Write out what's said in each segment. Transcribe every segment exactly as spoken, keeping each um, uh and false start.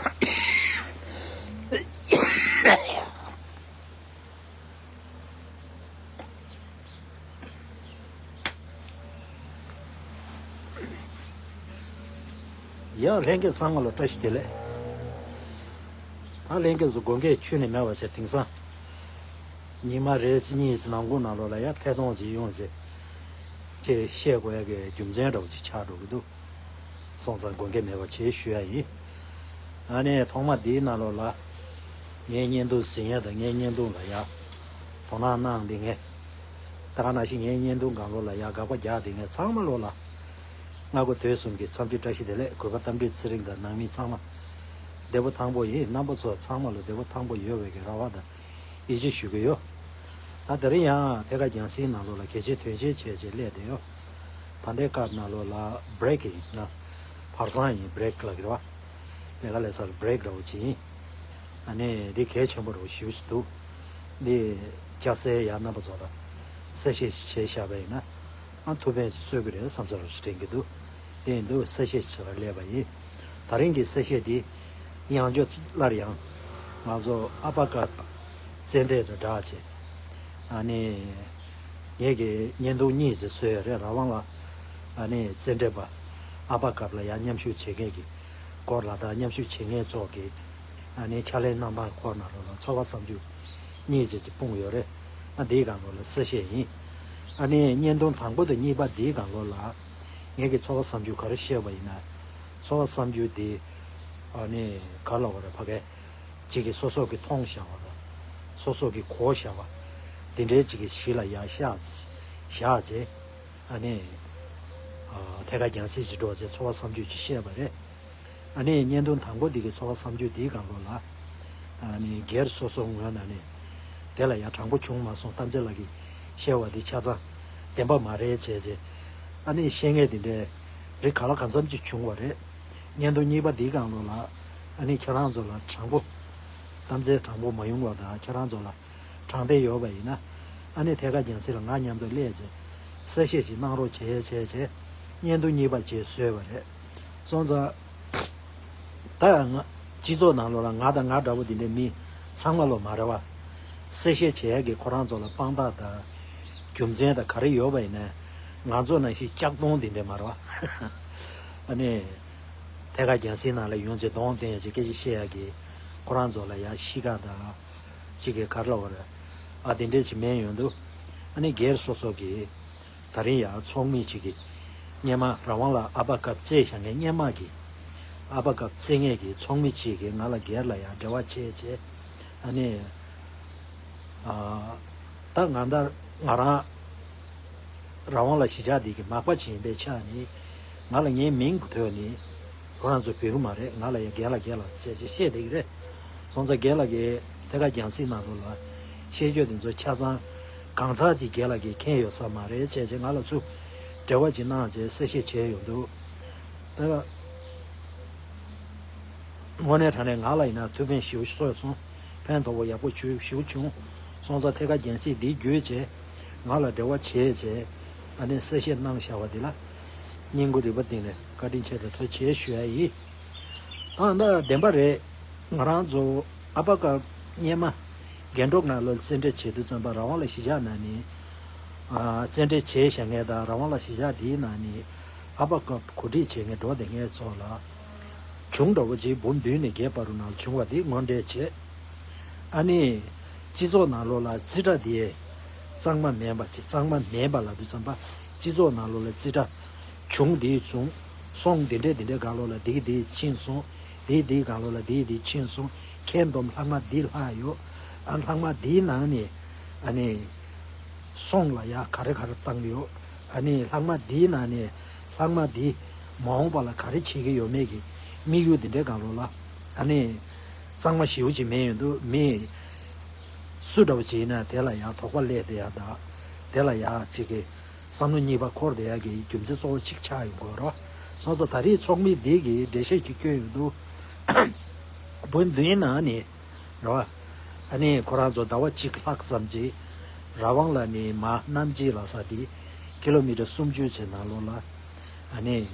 ཡང་ལྷན་རྒྱས་ཚང་མ་ལ་བཀྲ་ཤིས་བདེ་ལེགས། ད་ལྷན་རྒྱས་སུ་དགོན་སྐད་ཁྱོན་ནས་མེད་པ་བྱས། དེང་སང་ཉི་མ་རེ་གཉིས་ནང་ཁུལ་ནང་ལོགས་ལ་ཡང་ཐད་གཏོང་ཅིག་ཡོང་ཟེར། ཅེས་བཤད་དགོས་ཡ་གི་རྒྱུ་མཚན་འདྲ་བོ་ཅིག་ཆགས་འགྲོ་གི་འདུག་སོང་ཙང་དགོས་འགལ་མེད་པ་བྱེད་ཞུ་ཡ་ཡིན། ཨ་ནི་ཐོག་མ་འདིའི་ནང་ལོགས་ལ་ངའི་བརྙན་ཐུང་གཟིགས་མཁན་དང་ངའི་བརྙན་ཐུང་ལ་ཡ་དོ་སྣང་གནང་བསྡད་མཁན། ད་ག་ནང་བཞིན་ངའི་བརྙན་ཐུང་སྒང་ལོགས་ལ་ཡ་དགག་པ་རྒྱག་བསྡད་མཁན་ཚང་མ་ལོགས་ལ། སྔ་དགོང་དུས་གསུམ་གྱི་འཚམས་འདྲི་བཀྲ་ཤིས་བདེ་ལེགས། གུས་པ་རྟ་མགྲིན་ཚེ་རིང་དང་ནང་མི་ཚང་མ་བདེ་པོ་ཐང་པོ་ཡིན། རྣམ་པ་ཚོ་ཚང་མ་ལ་བདེ་པོ་ཐང་པོ་ཡོད་པའི་གི་རེ་བ་དང་ཡིད་ཆེས་ཞུ་གི་ཡོད། ད་དེ་རིང་ཡང་ཐད་ཀར་རྒྱང་སྲིང་ནང་ལོགས་ལ་གལ་ཆེ་དོན་ཆེ་བྱས་བྱས་སླེབས་བསྡད་ཡོད། ད་ལྟའི་སྐབས་ནང་ལོགས་ལ་བྷི་རེག་ཡིན་ན། བར་གསང་ཡིན། བྷི་རེག་ལབ་ཀྱི་རེད་བ། ལས་ཀ་ལས་སར་བྷི་རེག་འདྲ་བོ་ཅིག་ཡིན། ཨ་ནི་འདི་གལ་ཆེན་པོ་འདྲ་བོ་ཞེ་པོ་ཅིག་འདུག་འདི་ལྕགས་སྲེག་ཡ་རྣམ་པ་ཚོ་ལ་གསལ་བཤད་ཞིག་བྱས་བཞག་པ་ཡིན་ན། ཨ་ཐུགས་ཕན་ཅིག་གསོས་ཀྱི་རེད་བསམ་ཚུལ་ཞིག་དྲན་གྱི་འདུག་དེ་ཡིན་དུས་གསལ་བཤད་བྱེད་པར་སླེབས་པ་ཡིན། ད་རིང་གི་གསལ་བཤད་འདི་ཡང་བསྐྱར་སླར་ཡང་ང་ཚོ་ཨ་པ་ཀ་རྩེད་འགྲན་དང་སྦྲགས་བྱས། ཨ་ནི་ངེད་ཀྱིས་བརྙན་ཐུང་གཉིས་ཙམ་བཟོས་ཡོད་རེད། རང་དབང་ལ་ཨ་ནི་རྩེད་འགྲན་པ་ཨ་པ་ཀ་ལ་ཡང་མཉམ་ཞུགས་བྱེད་མཁན་གྱི་སྐོར་ལ་དང་། མཉམ་ཞུགས་བྱེད་མཁན་ཚོ་གི་ཨ་ནི་ཕྱག་ལས་གནང་སྟངས་སྐོར་ནང་ལོགས་ལ་ཚོར་བ་བསམ་ཚུལ་གཉིས་ཙམ་ཅིག་སྤུངས་ཡོད་རེད། ཨ་འདིའི་སྒང་ལོགས་ལ་གསལ་བཤད་ཡིན། ཨ་ནི་བརྙན་ཐུང་དང་པོ་དང་གཉིས་པ་འདིའི་སྒང་ལོགས་ལ་ངེད་ཀྱི་ཚོར་བ་བསམ་ཚུལ་ག་རེ་བཤད་པ་ཡིན་ན། ཚོར་བ་བསམ་ཚུལ་འདི་ཨ་ནི་ག་ལབ་དགོས་རེད། ཕ་གི་གཅིག་གིས་སོ་སོ་གིས་མཐོང་བཞག་པ་དང་། སོ་སོ་གིས་གོ་བཞག་པ་འདི་འདྲའི་གཅིག་གིས་གཞི་ལ་ཡར་བཞག་བཞག་བྱས། ཨ་ནི་ཨ་ཐད་ཀར་རྒྱང་སྲིང་ཅིག་འགྲོ་བྱས་ཚོར་བ་བསམ་ཚུལ་ཅིག་བཤད་པ་རེད། ཨ་ནི་བརྙན་ཐུང་དང་པོ་འདི་གི་ཚོར་བ་བསམ་ཚུལ་འདིའི་སྒང་ལོགས་ལ། ཨ་ནི་སྒེར་སོ་སོ་ངོས་ནས་ནི་དེ་ལ་ཡང་དྲང་པོ་བྱུང་མ་སོང་། གཏམ་ཚེ་ལགས་ཀྱིས་བཤད་པ་འདི་ཆ་ཚང་བདེན་པ་མ་རེད་བྱས་བྱས། ཨ་ནི་བཤད་མཁན་འདི་འདྲའི་རིགས་ག་ལ་གང་འཚམ་ཅིག་བྱུང་བ་རེད། བརྙན་ཐུང་གཉིས་པ་འདིའི་སྒང་ལོགས་ལ་ཨ་ནི་ཁྱེད་རང་ཚོ་ལ་དྲང་པོ། གཏམ་ཚེ་དྲང་པོ་མ་ཡོང་བ་དང་། ཁྱེད་རང་ཚོ་ལ་དྲང་བདེན་ཡོད་པ་ཡིན་ན། ཨ་ནི་ཐད་ཀར་རྒྱང་སྲིང་ལ་ང་མཉམ་དུ་སླེབས་བྱས་གསལ་བཤད་ཅིག་གནང་རོགས་བྱས་བྱས་བྱས། བརྙན་ཐུང་གཉིས་པ་ཅིག་བཟོས་པ་རེད། སོང་ཙང་། ད་ང་སྤྱི་ཚོགས་ནང་ལོགས་ལ་ང་དང་ང་འདྲ་པོ་འདི་འདྲའི་མི་ཚང་མ་ལོགས་མ་རེད་བ། གསལ་བཤད་བྱེད་ཡག་གི་ཁོ་རང་ཚོ་ལ་དཔང་རྟགས་དང་རྒྱུ་མཚན་དང་ག་རེ་ཡོད་པ་ཡིན་ནའི། ང་ཚོ་ནང་བཞིན་ལྕགས་སྡོང་འདི་འདྲའི་མ་རེད་བ། ཨ་ནི་ཐད་ཀར་རྒྱང་སྲིང་ནང་ལ་ཡོང་བྱས་གདོང་སྟོན་ཡག་ཅིག་སྐད་ཆ་བཤད་ཡག་གི་ཁོ་རང་ཚོ་ལ་ཡ་གཤིས་ཀ་དང་། ཅིག་གི་ག་རེ་ལབ་དགོས་རེད། ཨ་དེ་འདྲས་ཅིག་མེད་ཡོང་དུས། ཨ་ནི་སྒེར་སོ་སོ་གི་ད་རིང་ཡང་ཚོགས་མི་གཅིག་གིས་སྔོན་མ་རང་དབང་ལ་ཨ་པ་ཀ་རྩེད་བཞག་མཁན། སྔོན་མ་གི་ཨ་པ་ཀ་རྩེད་མཁན་གྱི་ཚོགས་མི་གཅིག་གིས་ང་ལ་སྒེར་ལ་ཡང་འབྲེལ་བ་བྱས་བྱས། ཨ་ནི་ཨ་ད་ང་ད་ང་རང་རང་དབང་ལ་གཞིས་ཆགས་འདི་གི་མག་པ་ཅིག་ཡིན་པའི་ཆ་ནས། ང་ལ་ངའི་མིང་ཐོས་ནས་ཁོ་རང་ཚོ་འབོད་ཀྱི་མ་རེད། ང་ལ་ཡང་རྒན་ལགས་རྒན་ལགས་ཟེར་བྱས་བཤད་བསྡད་ཀྱི་རེད། སོང་ཙང་རྒན་ལགས་ཀྱིས་ཐད་ཀར་རྒྱང་སྲིང་ནང་ལོགས་ལ་བཤད་རྒྱུ་དེ་ཚོ་ཆ་ཚང་གང་ཚར་ཅིག་རྒན་ལགས་ཀྱིས་མཁྱེན་ཡོད་ས་མ་རེད་བྱས་བྱས། ང་ལ་ཚུར་འབྲེལ་བ་ཅིག་གནང་བྱས་གསལ་བཤད་བྱས་ཡོང་དུས། ད་དངོས་གནས་དྲང་གནས་ང་ལ་ཡིན་ན་ཐུགས་ཕན་ཞེ་པོ་གསོས་སོང་། ཕན་ཐོགས་པོ་ཡག་པོ་ཞེ་པོ་བྱུང་། སོང་ཙང་ཐད་ཀར་རྒྱང་སྲིང་འདི་བརྒྱུད་བྱས་ང་ལ་འབྲེལ་བ་བྱས་བྱས། ཨ་ནི་གསལ་བཤད་གནང་བཞག་པ་འདི་ལ་བསྙེན་བཀུར་རིམ་པ་བསྟེན་ནས་བཀའ་དྲིན་ཆེ་དང་ཐུགས་རྗེ་ཆེ་ཞུ་ཡ་ཡིན། ད་ད་བདེན་པ་རེད། ང་རང་ཚོ་ཨ་པ་ཀ་སྔོན་མ་རྒྱན་དྲུག་ནང་ལོགས་རྩེད་འགྲན་བྱེད་དུས་ཙམ་པ་རང་དབང་ལ་གཞིས་ཆགས་ནང་ནས་ཨ་རྩེད་འགྲན་བྱས་བཞག་མཁན་དང་། རང་དབང་ལ་གཞིས་ཆགས་འདིའི་ནང་ནས་ཨ་པ་ཀ་གོ་སྒྲིག་བྱེད་མཁན་འགྲོ་བསྡད་མཁན་ཚོ་ལ་གཞུང་འདྲ་བོ་ཅིག་འབུམ་བདུན་ནས་བརྒྱད་བར་དུ་ནང་བྱུང་བ་འདི་ངོ་འཕྲོད་བྱས། ཨ་ནི་སྤྱི་ཚོགས་ནང་ལོགས་ལ་རྩིས་ཁྲ་དེ་གཙང་མ་མིན་པ་ཅིག་གཙང་མ་མིན་པ་ལབ་དུས་ཙམ་པ། སྤྱི་ཚོགས་ནང་ལོགས་ལ་རྩིས་ཁྲ་བྱུང་འདི་བྱུང་། སོང་འདི་འདྲས་འདི་འདྲས་སྒང་ལོགས་ལ་འདི་འདི་ཕྱིན་སོང་། འདི་འདི་སྒང་ལོགས་ལ་འདི་འདི་ཕྱིན་སོང་། ཁྱེད་བསྡོམས་ལྷག་མ་འདི་ལྷག་ཡོད། ཨ་ལྷག་མ་འདིའི་ནང་ནས་ཨ་ནི་སོང་ལ་ཡ་ག་རེ་ག་རེ་བཏང་ཡོད། ཨ་ནི་ལྷག་མ་འདིའི་ནང་ནས་ལྷག་མ་འདི་མ་འོངས་པ་ལ་ག་རེ་བྱེད་ཀྱི་ཡོད་མེད་ཀྱི་དམིགས་ཡུལ་འདི་འདྲའི་སྒང་ལོགས་ལ། ཨ་ནི་གཙང་མ་ཞེ་པོ་ཅིག་མེད་ཡོང་དུས། མི་སུ་འདྲ་བོ་ཅིག་ཡིན་ན་དེ་ལ་ཡང་དོགས་པ་སླེབས་བསྡད་ཡ་དང་། དེ་ལ་ཡང་ཅིག་གི་བསམ་བློ་གཉིས་པ་འཁོར་བསྡད་ཡ་གི་རྒྱུ་མཚན་གཙོ་བོ་གཅིག་ཆགས་ཡོང་གི་ཡོད་རེད། སོང་ཙང་ད་རེས་ཚོགས་མི་འདི་གིས་འགྲེལ་བཤད་ཅིག་བསྐྱོན་ཡོང་དུས། བུ་འདིའི་ནང་ནས་རེད་བ། ཨ་ནི་ཁོ་རང་ཚོ་ཟླ་བ་གཅིག་ལྷག་ཙམ་ཅིག་ར་ཝང་ལ་ནི་མ་གནམ་དཔྱིད་ལ་ས་དེ་ཀི་ལོ་མི་ཊར་སུམ་ཅུ་ཅིག་ནང་ལོགས་ལ། ཨ་ནི་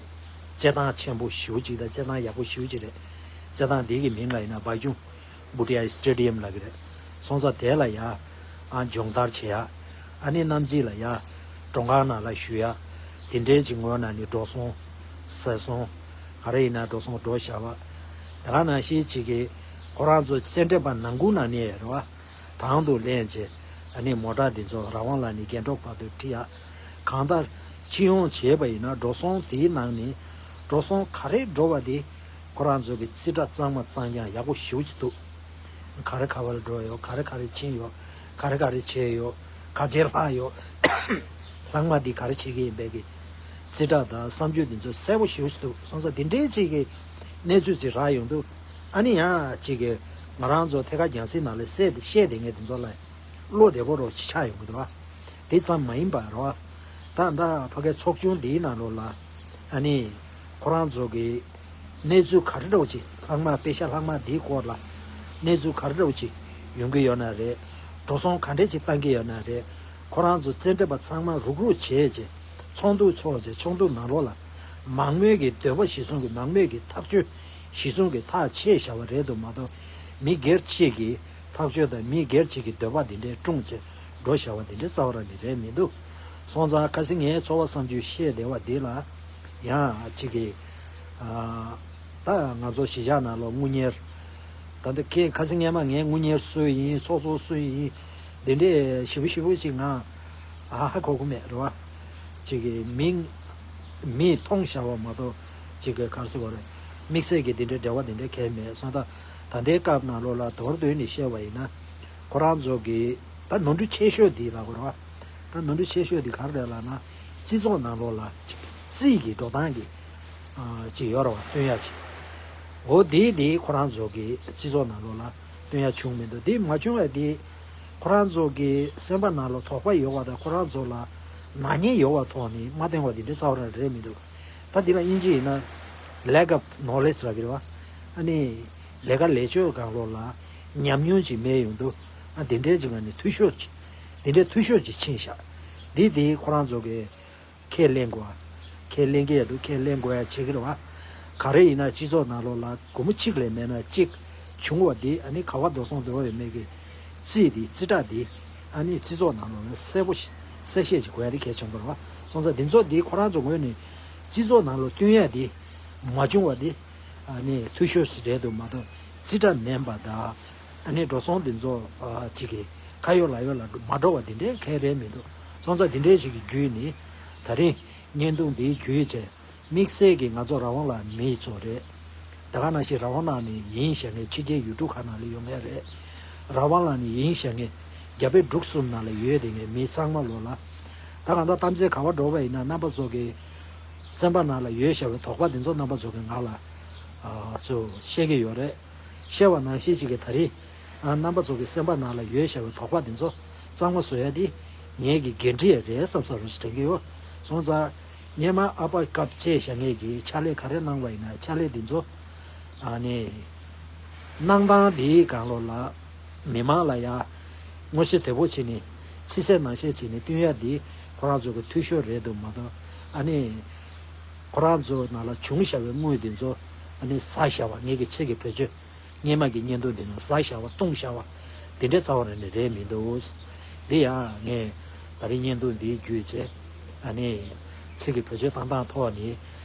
སྐྱེལ་སྟངས་ཆེན་པོ་ཞེ་པོ་ཅིག་དང་སྐྱེལ་སྟངས་ཡག་པོ་ཞེ་པོ་ཅིག་རེད། རྩེད་ཐང་འདི་གི་མིང་ལ་ཡིན་ན་བཱ་ཁྱུང་བྷུ་ཏི་ཡ་སི་ཊེ་ཌི་ཡམ་ལབ་ཀྱི་རེད། སོང་ཙང་དེ་ལ་ཡ་ཨ་སྦྱོང་བརྡར་བྱེད་ཡ། ཨ་ནི་གནམ་རྩིས་ལ་ཡ་མགྲོན་ཁང་ནང་ལ་བཞུགས་ཡ། དེ་འདྲའི་ཅིག་ངོས་ནས་ནི་འགྲོ་སོང་ཟད་སོང་། ག་རེ་ཡིན་ན་འགྲོ་སོང་འགྲོ་བཞག་པ། དེ་ག་ནང་བཞིན་ཅིག་གི་ཁོ་རང་ཚོ་རྩེད་འགྲན་པ་ནང་ཁུལ་ནང་ནས་རེད་བ། དང་དུ་ལེན་བྱས། ཨ་ནི་མོ་ཊ་འདི་ཚོ་རང་དབང་ལ་ནི་རྒྱན་འཕྲོག་བར་དུ་ཁྲིད་ཡ། གང་ལྟར་སྤྱི་ཡོངས་བྱས་པ་ཡིན་ན་འགྲོ་སོང་དེའི་ནང་ནས་འགྲོ་སོང་ག་རེ་འགྲོ་བ་དེ་ཁོ་རང་ཚོ་གི་རྩིས་ཁྲ་གཙང་མ་གཙང་རྐྱང་ཡག་པོ་ཞེ་པོ་ཅིག་འདུག་ག་རེ་ག་བར་འགྲོ་ཡོད། ག་རེ་ག་རེ་ཕྱིན་ཡོད། ག་རེ་ག་རེ་བྱས་ཡོད། ག་ཚད་ལྷག་ཡོད། ལྷག་མ་འདི་ག་རེ་བྱེད་ཀྱི་ཡིན་པའི་གི་རྩིས་ཁྲ་དང་བསམ་ཚུལ་འདི་ཚོ་གསལ་པོ་ཞེ་པོ་ཅིག་འདུག་སོང་ཙང་འདི་འདྲའི་ཅིག་གི་གནས་ཚུལ་ཅིག་རག་ཡོང་དུས། ཨ་ནི་ཡང་ཅིག་གི་ང་རང་ཚོ་ཐད་ཀར་རྒྱང་སྲིང་ནང་ལ་བཤད་བཤད་བསྡད་མཁན་འདི་ཚོ་ལ་བློ་བདེ་པོ་རོ་ཅིག་ཆགས་ཡོང་གི་འདུག་བ། དེ་ཙམ་མ་ཡིན་པ་རོ། ད་ད་ཕ་གའི་ཚོགས་ཆུང་འདིའི་ནང་ལོགས་ལ་ཨ་ནི་ཁོ་རང་ཚོ་གི་གནས་ཚུལ་ག་རེ་འདྲ་བོ་ཅིག་ལྷག་མ་དཔེ་ཤ་ལྷག་མ་འདིའི་སྐོར་ལ་གནས་ཚུལ་ག་རེ་འདྲ་བོ་ཅིག་ཡོང་གི་ཡོད་ན་རེད། འགྲོ་སོང་ག་འདྲས་ཅིག་བཏང་གི་ཡོད་ན་རེད། ཁོ་རང་ཚོ་རྩེད་འགྲན་པ་ཚང་མ་རུག་རུག་བྱས་བྱས་ཚོགས་འདུ་ཚོགས་བྱས་ཚོགས་འདུ་ནང་ལོགས་ལ་མང་མོས་ཀྱི་འདོད་པ་གཞིར་བཟུང་གི་མང་མོས་ཀྱི་ཐག་གཅོད་གཞིར་བཟུང་གི་ཐག་བཅད་བཞག་པ་རེད་འདུག་མ་གཏོགས་མི་སྒེར་གཅིག་གི་ཐག་གཅོད་དང་མི་སྒེར་གཅིག་གི་འདོད་པ་འདི་འདྲའི་སྐྲུངས་བྱས་འགྲོ་བཞག་པ་འདི་འདྲའི་རྩ་བ་རང་ནས་རེད་མི་འདུག་སོང་ཙང་ཁ་སང་ངའི་ཚོར་བ་བསམ་ཚུལ་བཤད་བདེ་བ་འདི་ལ་ཡང་གཅིག་གིས་ཨ། ད་ང་ཚོ་གཞིས་ཆགས་ནང་ལོགས་དངུལ་གཉེར། ད་ལྟ་ཁྱེད་ཁ་སང་སྔས་མ་ངས་དངུལ་གཉེར་སུ་ཡིན། ཚོགས་གཙོ་སུ་ཡིན། འདི་འདྲས་ཞིབ་པོ་ཞིབ་པོ་ཅིག་ང་ཨ་ཧ་གོ་གི་མེད་རེད་བ། ཅིག་གི་མིང་མིས་མཐོང་བཞག་པ་མ་གཏོགས་ཅིག་གི་ག་རེ་ཟེར་དགོས་རེད། དམིགས་བསལ་གྱི་འདི་འདྲའི་འབྲེལ་བ་འདི་འདྲ་གང་ཡང་མེད་སོང་། ད་ད་ལྟའི་སྐབས་ནང་ལོགས་ལ་མདོར་བསྡུས་ནས་བཤད་པ་ཡིན་ན། ཁོ་རང་ཚོ་གི་ད་ནོར་འཁྲུལ་ཆེ་ཤོས་འདི་ལབ་དགོས་རེད་བ། ད་ནོར་འཁྲུལ་ཆེ་ཤོས་འདི་ག་རེ་རེད་ལབ་ན། སྤྱི་ཚོགས་ནང་ལོགས་ལ་ཅིག་རྩིས་ཀྱི་འགྲོ་སྟངས་ཀྱི་ཨ་ཅིག་ཡོད་རེད་བ། སྟོན་ཡ་ཅིག་འོ་དེ་དེ་ཁོ་རང་ཚོ་གི་སྤྱི་ཚོགས་ནང་ལོགས་ལ་སྟོན་ཡ་བྱུང་མི་འདུག་དེ་མ་བྱུང་བ་དེ་ཁོ་རང་ཚོ་གི་སེམས་པ་ནང་ལོགས་དོགས་པ་ཡོད་པ་དང་ཁོ་རང་ཚོ་ལ་ནག་ཉེས་ཡོད་པ་ཐོག་ནས་མ་སྟོན་པ་དེ་འདྲའི་རྩ་བ་རང་རེད་མི་འདུག་ད་དེ་ལ་དབྱིན་ཇི་ཡིན་ན་lack of knowledge ལབ་ཀྱི་རེད་བ། ཨ་ནི་ལས་ཀ་ལས་ཆོད་སྒང་ལོགས་ལ་ཉམས་མྱོང་ཅིག་མེད་ཡོང་དུས་ཨ་དེ་འདྲའི་ཅིག་ཨ་ནི་འཐུས་ཤོར་ཅིག་དེ་འདྲའི་འཐུས་ཤོར་ཅིག་ཕྱིན་ཤག་འདི་དེ་ཁོ་རང་ཚོ་གི་ཁས་ལེན་དགོས་པ། ཁས་ལེན་གྱི་ཡོད་འདུག་ཁས་ལེན་དགོས་ཡ་བྱེད་ཀྱི་རེད་བ། ག་རེ་ཡིན་ན་སྤྱི་ཚོགས་ནང་ལོགས་ལ་སྒོར་མོ་གཅིག་ལས་མེད་ན་གཅིག་བྱུང་བ་འདི་ཨ་ནི་ག་བ་འགྲོ་སོང་འགྲོ་བ་ཡོད་མེད་ཀྱི་རྩིས་འདི་རྩིས་ཁྲ་འདི་ཨ་ནི་སྤྱི་ཚོགས་ནང་ལོགས་ལ་གསལ་པོ་ཞིག་གསལ་བཤད་ཅིག་དགོས་ཡ་འདི་གལ་ཆེན་པོ་རེད་བ། སོང་ཙང་འདི་ཚོ་འདི་ཁོ་རང་ཚོ་ངོས་ནས་སྤྱི་ཚོགས་ནང་ལོགས་སྟོན་ཡ་འདི་མ་བྱུང་བ་འདི་ཨ་ནི་འཐུས་ཤོར་ཞིག་རེད་འདུག་མ་གཏོགས་རྩིས་ཁྲ་མིན་པ་དང་། ཨ་ནི་འགྲོ་སོང་འདི་ཚོ་ཨ་གཅིག་གི་ཁ་ཡོད་ལག་ཡོད་ལ་མ་འགྲོ་བ་འདི་འདྲའི་གང་རེད་མི་འདུག་སོང་ཙང་འདི་འདྲའི་ཞིག་གི་བརྒྱུད་ནས་ད་རིང་བརྙན་ཐུང་འདིའི་བརྒྱུད་བྱས་དམིགས་བསལ་གྱི་ང་ཚོ་རང་དབང་ལ་མི་ཚོ་རེད། ད་ག་ནང་བཞིན་རང་དབང་ནང་ནས་ཡིན་བཤད་མཁན་ཕྱི་རྒྱལ་ཡུལ་གྲུ་ཁག་ནང་ལ་ཡོད་མཁན་རེད། རང་དབང་ལ་ནས་ཡིན་བཤད་མཁན་རྒྱ་བལ་འབྲུག་གསུམ་ནང་ལ་ཡོད་བསྡད་མཁན་མི་ཚང་མ་ལོ་ལ། ད་གང་ལྟར་གཏམ་ཚེ་ག་བ་འགྲོ་བ་ཡིན་ན་རྣམ་པ་ཚོ་གི་སེམས་པ་ནང་ལ་ཡོད་བཤད་པའི་དོགས་པ་འདི་ཚོ་རྣམ་པ་ཚོ་གི་ང་ལ་ཨ་ཚོ་བཤད་ཀྱི་ཡོད་རེད། བཤད་པ་ནང་བཞིན་ཅིག་གི་ད་རེས་ཨ་རྣམ་པ་ཚོ་གི་སེམས་པ་ནང་ལ་ཡོད་བཞག་པའི་དོགས་པ་འདི་ཚོ་གཙང་མ་བཟོ་ཡ་འདི་ངེད་ཀྱི་འགན་འཁྲི་རེད་བསམ་ས་རུ་ཞིག་དྲན་གྱི་ཡོད། སོང་ཙང་སྔས་མ་ཨ་ཕ་སྐབས་བཅད་བཞག་མཁན་གྱི་ཕྱག་ལས་ག་རེ་གནང་བ་ཡིན་ན་ཕྱག་ལས་འདི་ཚོ་ཨ་ནི་གནང་སྟངས་འདིའི་སྒང་ལོགས་ལ་མི་མང་ལ་ཡ་མངོན་གསལ་དོད་པོ་བྱས་ནས་ཕྱི་གསལ་ནང་གསལ་བྱས་ནས་སྟོན་ཡ་འདི་ཁོ་རང་ཚོ་གི་འཐུས་ཤོར་རེད་འདུག་མ་གཏོགས་ཨ་ནི་ཁོ་རང་ཚོ་ནང་ལ་བྱུང་བཞག་པའི་དངུལ་འདི་ཚོ་ཨ་ནི་ཟ་བཞག་པ་ངེད་ཀྱི་ཚིག་གི་བེད་སྤྱོད། སྔས་མ་གི་བརྙན་ཐུང་འདི་ནང་ཟ་བཞག་པ་བཏུང་བཞག་པ་འདི་འདྲའི་རྩ་བ་རང་ནས་རེད་མི་འདུག་འདི་ཡང་ངས་ད་རིང་བརྙན་ཐུང་འདིའི་བརྒྱུད་བྱས་ཨ་ནི་ཚིག་གི་བེད་སྤྱོད་བཏང་སྟངས་ཐོག་ནས་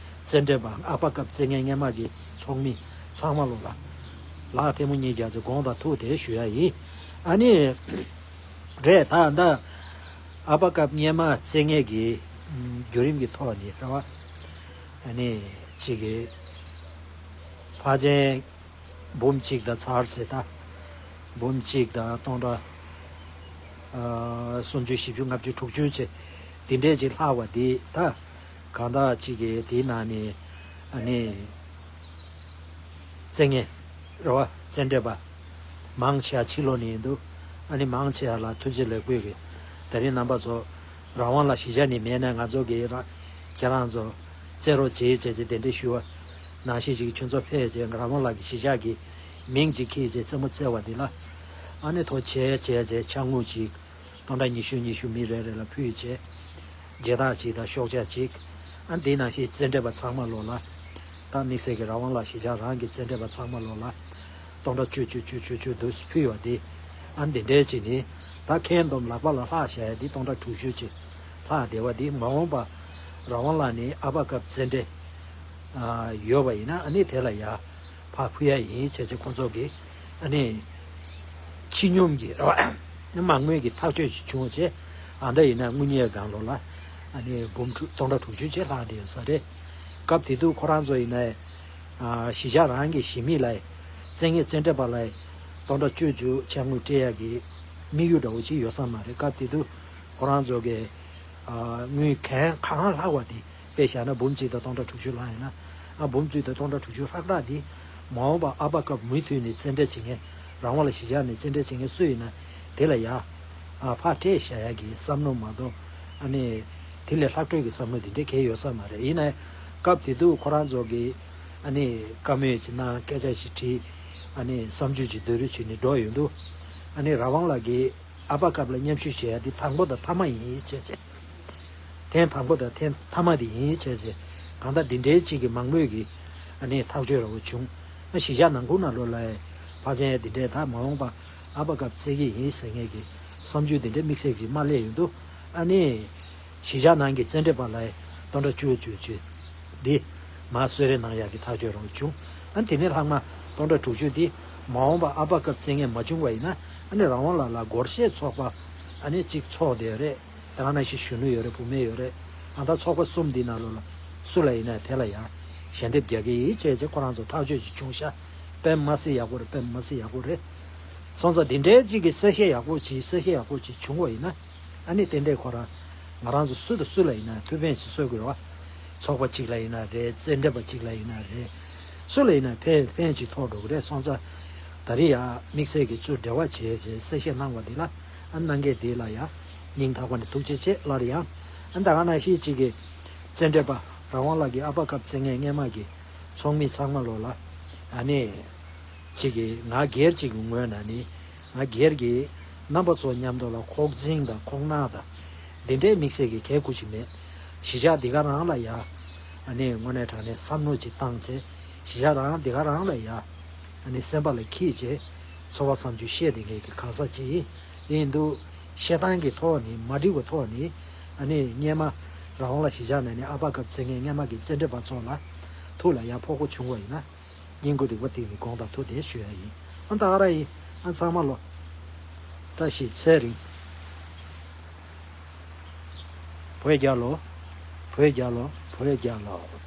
རྩེད་འགྲན་པ་ཨ་ཕ་སྐབས་རྩེད་མཁན་སྔས་མ་གི་ཚོགས་མི་ཚང་མ་ལོ་ལ་ལག་ཐལ་མོ་གཉིས་རྒྱག་ཚེ་དགོངས་དག་ཐུགས་དེ་ཞུ་ཡ་ཡིན། ཨ་ནི་རེད་ད་ད་ཨ་ཕ་སྐབས་སྔས་མ་རྩེད་མཁན་གྱི་བརྒྱུད་རིམ་གྱི་ཐོག་ནས་རེད་བ། ཨ་ནི་གཅིག་གི་ཕ་ཆེན་འབུམ་གཅིག་དང་ཚར་ཟེར་ད། འབུམ་གཅིག་དང་སྟོང་ཕྲག་ཨ་སུམ་ཅུ་བཞི་བཅུ་ལྔ་བཅུ་དྲུག་ཅུ་བྱས་དེ་འདྲས་ཅིག་ལྷག་པ་དེ་ད་གང་ལྟར་གཅིག་གི་དེའི་ནང་ནས་ཨ་ནི་རྩེད་མཁན་རེད་བ། རྩེད་འགྲན་པ་མང་ཆེ་བ་ཕྱི་ལོགས་ནས་ཡིན་འདུག་ཨ་ནི་མང་ཆེ་བ་ལ་ཐུགས་རྗེ་ལེགས་འབུལ་གི་ད་རིང་རྣམ་པ་ཚོ་རང་དབང་ལ་གཞིས་ཆགས་ནས་མེད་ན་ང་ཚོ་གི་ར་ཁྱེད་རང་ཚོ་རྩེད་རོགས་བྱེད་བྱས་བྱས་དེ་འདྲ་ཞུ་བ་ནང་བཞིན་ཅིག་ཁྱོད་ཚོ་ཕེབས་བྱས་རང་དབང་ལ་གི་གཞིས་ཆགས་ཀྱི་མིང་ཅིག་འཁྱེར་བྱས་རྩེད་མོ་རྩེ་བ་འདི་ལ་ཨ་ནི་ཐོ་བྱས་བྱས་བྱས་ཕྱག་དངུལ་ཅིག་སྟོང་ཕྲག་ཉི་ཤུ་ཉི་ཤུ་མི་རེ་རེ་ལ་ཕུལ་བྱས་རྗེས་ཐག་ཅིག་དང་ཤོག་ཆག་ཅིག་ཨ་འདི་ནང་བཞིན་རྩེད་འགྲན་པ་ཚང་མ་ལོ་ལ་ ད་དམིགས་བསལ་གྱི་རང་དབང་ལགས་གཞིས་ཆགས་རང་གི་བཙན་ཁྲིད་པ་ཚང་མ་ལོ་ལ་སྟོང་ཕྲག་བཅུ་བཅུ་བཅུ་བཅུ་བཅུ་དུ་ཕུལ་བ་དེ། ཨ་འདི་འདྲའི་ཅིག་ནི་ད་ཁེངས་འདོམས་ལག་པ་ལ་ལྷག་བཞག་ཡ་དེ་སྟོང་ཕྲག་དྲུག་ཅུ་ཅིག་ལྷག་བསྡད་པ་དེ། མ་འོངས་པ་རང་དབང་ལགས་ནི་ཨ་ཕ་སྐབས་བཙན་ཁྲིད་ཨ་ཡོད་པ་ཡིན་ན། ཨ་ནི་དེ་ལ་ཡ་ཕར་ཕུལ་ཡ་ཡིན་བྱས་བྱས་ཁོང་ཚོ་གི་ཨ་ནི་ཕྱི་སྙོམས་ཀྱི་རེད་བ། མང་མོས་ཀྱི་ཐག་གཅོད་ཅིག་བྱུང་བྱས། ཨ་ད་ཡིན་ན་དངུལ་གཉེར་སྒང་ལོ་ལ་ཨ་ནི་འབུམ་དྲུག་སྟོང་ཕྲག་དྲུག་ཅུ་བྱས་ལྷག་བསྡད་ཡོད་ས་རེད། སྐབས་དེ་དུས་ཁོ་རང་ཚོ་ཡིན་ན་ཨ་གཞིས་ཆགས་རང་གི་གཞིས་མི་ལ་བཙན་ངན་བཙན་ཁྲིད་པ་ལ་སྟོང་ཕྲག་བཅུ་བཅུ་ཕྱག་དངུལ་སྤྲད་ཡ་གི་དམིགས་ཡུལ་འདྲ་བོ་ཅིག་ཡོད་ས་མ་རེད། སྐབས་དེ་དུས་ཁོ་རང་ཚོ་གི་ཨ་དངུལ་གང་གང་ལྷག་པ་དེ་དཔེ་བཞག་ན་འབུམ་གཅིག་དང་སྟོང་ཕྲག་དྲུག་ཅུ་ལྷག་ཡིན་ན། ཨ་འབུམ་གཅིག་དང་སྟོང་ཕྲག་དྲུག་ཅུ་ལྷག་ལྷག་དེ་མ་འོངས་པ་ཨ་ཕ་སྐབས་མུ་མཐུད་ནས་བཙན་ཁྲིད་བྱེད་མཁན། རང་དབང་ལ་གཞིས་ཆགས་ནས་བཙན་ཁྲིད་བྱེད་མཁན་སུ་ཡིན་ན་དེ་ལ་ཡ་ཨ་ཕར་སྤྲད་བཞག་ཡ་གི་བསམ་བློ་མ་གཏོགས། ཨ་ནི་དེ་ལས་ལྷག་འཕྲོས་ཀྱི་བསམ་བློ་དེ་འདྲ་གང་ཡང་ཡོད་ས་མ་རེད། ཡིན་ནའི་སྐབས་དེ་དུས་ཁོ་རང་ཚོ་གི་ཨ་ནི་བཀའ་མོལ་ཅིག་གནང་། སྐད་ཆ་ཞིག་དྲིས། ཨ་ནི་བསམ་ཚུལ་ཅིག་བསྡུ་རུབ་བྱས་ནས་འགྲོ་ཡོང་དུས། ཨ་ནི་རང་དབང་ལགས་ཀྱིས་ཨ་ཕ་སྐབས་ལ་མཉམ་ཞུགས་བྱེད་ཡ་དེ་དང་པོ་དང་མཐའ་མ་ཡིན་བྱས་བྱས། ཐེངས་དང་པོ་དང་ཐེངས་མཐའ་མ་དེ་ཡིན་བྱས་བྱས། གང་ལྟར་འདི་འདྲའི་ཅིག་གི་མང་མོས་ཀྱི་ཨ་ནི་ཐག་གཅོད་ར་བ་བྱུང་། ཨ་གཞིས་ཆགས་ནང་ཁུལ་ནང་ལོགས་ལ་ཕར་ཕྱིན་འདི་འདྲའི་ད་མ་འོངས་པ་ཨ་ཕ་སྐབས་བཙལ་གྱི་ཡིན་ཟེར་མཁན་གྱི་བསམ་ཚུལ་འདི་འདྲའི་དམིགས་བསལ་ཅིག་མ་སླེབས་ཡོང་དུས། ཨ་ནི་གཞིས་ཆགས་ནང་གི་བཙན་ཁྲིད་པ་ལ་སྟོང་ཕྲག་བཅུ་བཅུ་བཅུ་འདི་མར་གསོལ་རས་གནང་ཡག་གི་ཐག་གཅོད་ར་བ་བྱུང་། ཨ་ནི་དེ་ནས་ལྷག་མ་སྟོང་ཕྲག་དྲུག་ཅུ་འདི་མ་འོངས་པ་ཨ་ཕ་སྐབས་བཙལ་མཁན་མ་བྱུང་བ་ཡིན་ན། ཨ་ནི་རང་དབང་ལགས་ལ་སྒོར་གཞས་ཚོགས་པ་ཨ་ནི་གཅིག་ཚོགས་བསྡད་ཡོད་རེད། ད་ག་ནང་བཞིན་གཞོན་ནུ་ཡོད་རེད། བུད་མེད་ཡོད་རེད། ཨ་ད་ཚོགས་པ་གསུམ་འདི་ནང་ལོགས་ལ་སུ་ལ་ཡིན་ན་དེ་ལ་ཡ་ཞལ་འདེབས་རྒྱག་གི་ཡིན་བྱས་བྱས་ཁོ་རང་ཚོ་ཐག་གཅོད་ཅིག་བྱུང་ཤག་དཔེ་མ་སྲིད་ཡག་པོ་རེད། དཔེ་མ་སྲིད་ཡག་པོ་རེད། སོང་ཙང་འདི་འདྲའི་ཅིག་གི་གསལ་བཤད་ཡག་པོ་ཅིག་གསལ་བཤད་ཡག་པོ་ཅིག་བྱུང་བ་ཡིན་ན། ཨ་ནི་ཏན་ཏན་ཁོ་རང་ང་རང་ཚོ་སུ་དང་སུ་ལ་ཡིན་ན་ཐུགས་ཕན་ཅིག་གསོས་དགོས་རེད་བ། ཚོགས་པ་གཅིག་ལ་ཡིན་ན་རེད། བཙན་ཁྲིད་པ་གཅིག་ལ་ཡིན་ན་རེད། སུ་ལ་ཡིན་ན་ཕན་ཕན་ཅིག་ཐོགས་འགྲོ་གི་རེད། སོང་ཙང་ད་རེས་ཡ་དམིགས་བསལ་གྱི་ཚུར་འབྲེལ་བ་བྱས་བྱས་གསལ་བཤད་གནང་བ་འདི་ལ། ཨ་གནང་མཁན་དེ་ལ་ཡ་སྙིང་ཐག་པ་ནས་ཐུགས་རྗེ་ཆེ། སླར་ཡང་ཨ་ད་ག་ནང་བཞིན་ཅིག་གི་བཙན་ཁྲིད་པ་རང་དབང་ལགས་ཀྱི་ཨ་ཕ་སྐབས་བཙལ་མཁན་སྔས་མ་གི་ཚོགས་མི་ཚང་མ་ལོ་ལ་ཨ་ནི་ཅིག་གི་ང་སྒེར་ཅིག་གི་ངོས་ནས་ནི་ང་སྒེར་གྱི་རྣམ་པ་ཚོ་མཉམ་དུ་ལ་ཁོག་འཛིང་དང་ཁོག་ནག་དང་འདི་འདྲའི་དམིགས་བསལ་གྱི་གལ་ཁུ་ཅིག་མེད། གཞིས་ཆགས་འདི་ག་རང་ལ་ཡ་ཨ་ནི་དངོས་གནས་དྲང་གནས་བསམ་བློ་ཅིག་བཏང་བྱས། གཞིས་ཆགས་རང་འདི་ག་རང་ལ་ཡ་ཨ་ནི་སེམས་པ་ལ་འཁྱེར་བྱས་ཚོར་བ་བསམ་ཚུལ་བཤད་བསྡད་མཁན་གྱི་གང་ཟག་ཅིག་ཡིན། དེ་ཡིན་དུས་བཤད་སྟངས་ཀྱི་ཐོག་ནས་མ་འགྲིག་པའི་ཐོག་ནས་ཨ་ནི་སྔས་མ་རང་དབང་ལ་གཞིས་ཆགས་ནས་ནི་ཨ་ཕ་སྐབས་བཙལ་མཁན་སྔས་མ་གི་བཙན་ཁྲིད་པ་ཚོ་ལ་ཐུགས་ལ་ཡ་ཕོག་པོ་བྱུང་བ་ཡིན་ན། སྙིང་ཁུང་རིག་པ་གཏིང་ནས་དགོངས་དག་ཐུགས་བདེ་ཞུ་ཡ་ཡིན། ཨ་ད་ག་རང་ཡིན། ཨ་ཚང་མ་ལོ། བཀྲ་ཤིས་ཚེ་རིང་། བོད་རྒྱལ་ལོ། བོད་རྒྱལ་ལོ། བོད་རྒྱལ་ལོ།